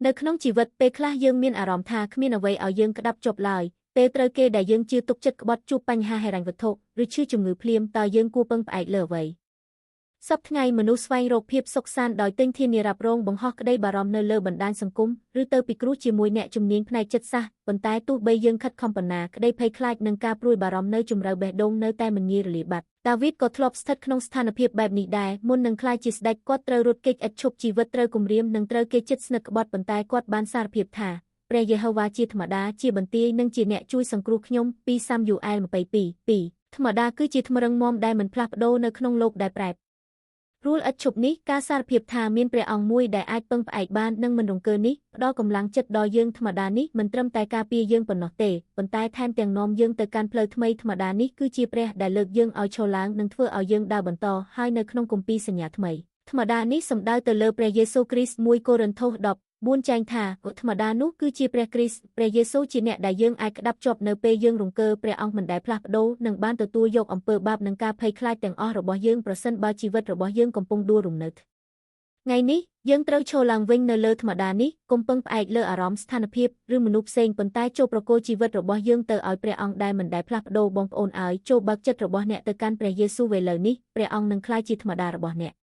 នៅក្នុងជីវិតពេលខ្លះយើងមានអារម្មណ៍ថាគ្មានអ្វីឲ្យយើងក្តាប់ជាប់ឡើយពេលត្រូវគេដែលយើងជឿទុកចិត្តក្បត់ជួបបញ្ហាហិរញ្ញវត្ថុឬឈឺជំងឺភ្លាមតើយើងគួរពឹងផ្អែកលើអ្វីសប្តាហ៍ថ្ងៃមនុស្សស្វែងរកភាពសុខសាន្តដោយទិញធានារ៉ាប់រងបង្ហោះក្តីបារម្ភនៅលើបណ្ដាញសង្គមឬទៅពិគ្រោះជាមួយអ្នកជំនាញផ្នែកចិត្តសាស្ត្រប៉ុន្តែទោះបីយើងខិតខំប៉ុណ្ណាក្តីភ័យខ្លាចនិងការព្រួយបារម្ភនៅជម្រៅបេះដូងនៅតែមិនងាយរលាយបាត់ដាវីតក៏ធ្លាប់ស្ថិតក្នុងស្ថានភាពបែបនេះដែរមុននឹងក្លាយជាស្ដេចគាត់ត្រូវរត់គេចឥតឈប់ជីវិតត្រូវគំរាមនិងត្រូវគេជិតស្និទ្ធក្បត់ប៉ុន្តែគាត់បានសារភាពថាព្រះយេហូវ៉ាជាធម្មតាជាបន្ទាយនិងជាអ្នកជួយសង្គ្រោះខ្ញុំពីសាមយូអែល22:2ធម្មតាគឺជាថ្មរឹងមាំដែលមិនផ្លាស់ប្ដូរនៅក្នុងលោកដែលប្រែប្រួលឥតឈប់នេះការសារភាពថាមានព្រះអង្គមួយដែលអាចពឹងផ្អែកបាននិងមិនរង្គើនេះផ្ដល់កម្លាំងចិត្តដល់យើងធម្មតានេះមិនត្រឹមតែការពារយើងប៉ុណ្ណោះទេប៉ុន្តែថែមទាំងនាំយើងទៅកាន់ផ្លូវថ្មីធម្មតានេះគឺជាព្រះដែលលើកយើងឲ្យឈរឡើងនិងធ្វើឲ្យយើងដើរបន្តហើយនៅក្នុងគម្ពីរសញ្ញាថ្មីធម្មតានេះសំដៅទៅលើព្រះយេស៊ូវគ្រីស្ទ1កូរិនថូស14ចែងថាធម្មតានោះគឺជាព្រះគ្រីស្ទព្រះយេស៊ូវជាអ្នកដែលយើងអាចក្តាប់ជាប់នៅពេលយើងរង្គើព្រះអង្គមិនដែលផ្លាស់ប្ដូរនិងបានទទួលយកអំពើបាបនិងការភ័យខ្លាចទាំងអស់របស់យើងប្រសិនបើជីវិតរបស់យើងកំពុងដួលរំនៅថ្ងៃនេះយើងត្រូវឈរឡើងវិញនៅលើធម្មតានេះកុំពឹងផ្អែកលើអារម្មណ៍ស្ថានភាពឬមនុស្សផ្សេងប៉ុន្តែចូលប្រគល់ជីវិតរបស់យើងទៅឲ្យព្រះអង្គដែលមិនដែលផ្លាស់ប្ដូរបងប្អូនឲ្យចូលបើកចិត្តរបស់អ្នកទៅកាន់ព្រះយេស៊ូវឥឡូវនេះព្រះអង្គនឹងក្លាយជាធម្មតារបស់អ្នក។